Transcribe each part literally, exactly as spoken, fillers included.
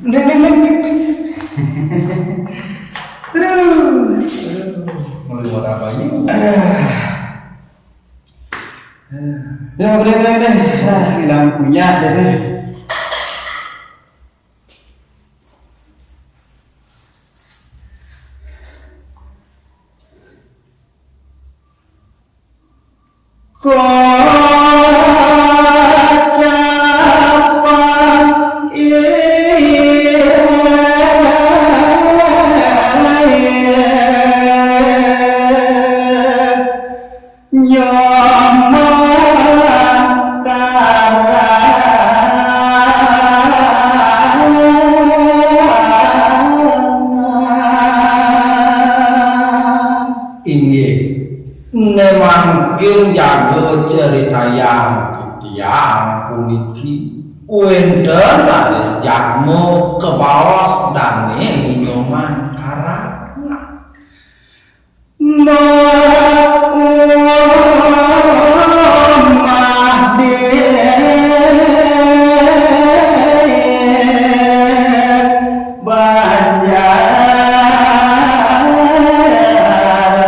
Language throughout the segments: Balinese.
Ning, ning, ning, ning, ning. Aduh. Aduh. Mulai buat apa ini? Aduh. Ya, udah, udah, udah. Ah, hilang punya deh, nih. Kocapan iya. Nyoman karang. Inggih, ne mangkin jaga ceritayang titiang puniki. Wenten raris jadma kebaos dane Nyoman Karang. Mak umah di Banjar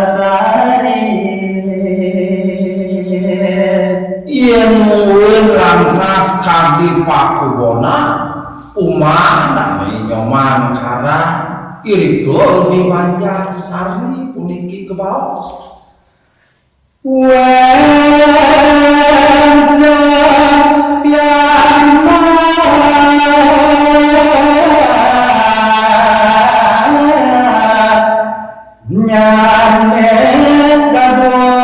Sari. Yen mungguing lantas kadi pakubonan, umah nami Nyoman Karang, irika di Banjar Sari puniki kebaos. Wenten pianak nyane dadua.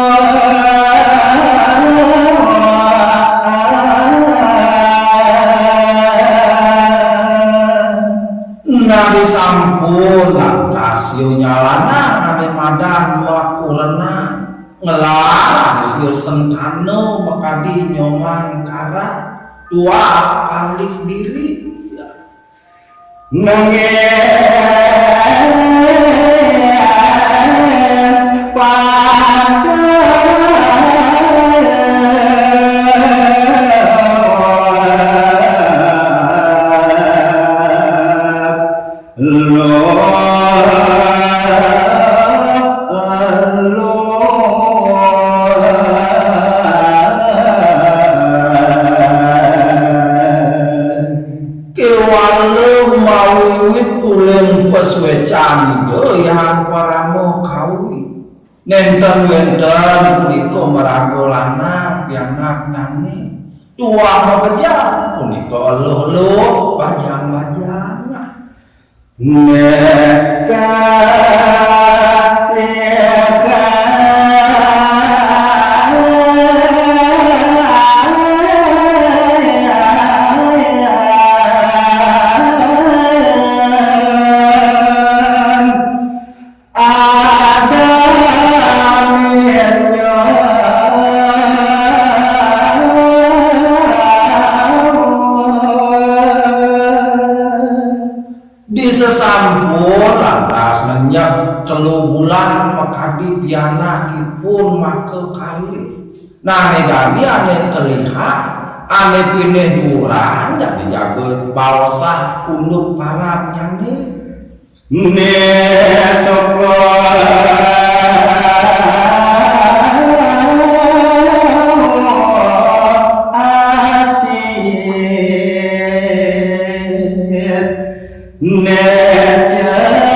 Nadi sampun lantas yu nyalana ane madan makurenan. Ngelar ane siu sentana makadi Nyoman Karang, tuah kalih diri. Nanging pakai Lo, lo. Kewala mawiwit uling pasuecan Ida Hyang Parama Kawi. Nenten wenten punika maraga lanang pianaknyane. Tuah mabejan punika eluh-eluh bajang-bajang. Neka leka. Ada minyak. Di sesampun lantas nenyep telu bulan makadi pianakipun maka kalih. Nane jani ane kelihan, ane pinih duran jani jaga baosah unduk parabnyane. Ni soko asti ne carikan.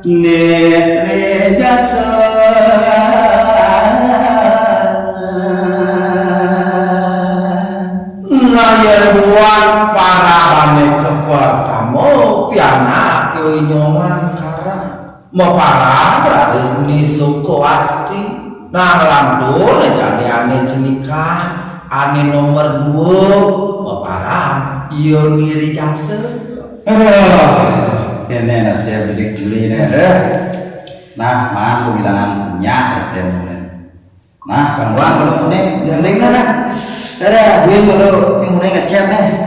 Nirejasa. Nah, yen buat parabane kapertama, pianak Nyoman Karang. Maparab raris Ni Suka Asti. Nah, lantur jani ane cenikan, ane nomor dua, maparab Yoni Rijasa. Aduh, kene nasib bedik beli ne, aduh. Nah, man, ku bilang punya, kata yang mulai. Nah, kawan, kalau mulai, yang lain dah, dah. Dah, dah, gue kalau yang mulai ngechat nih.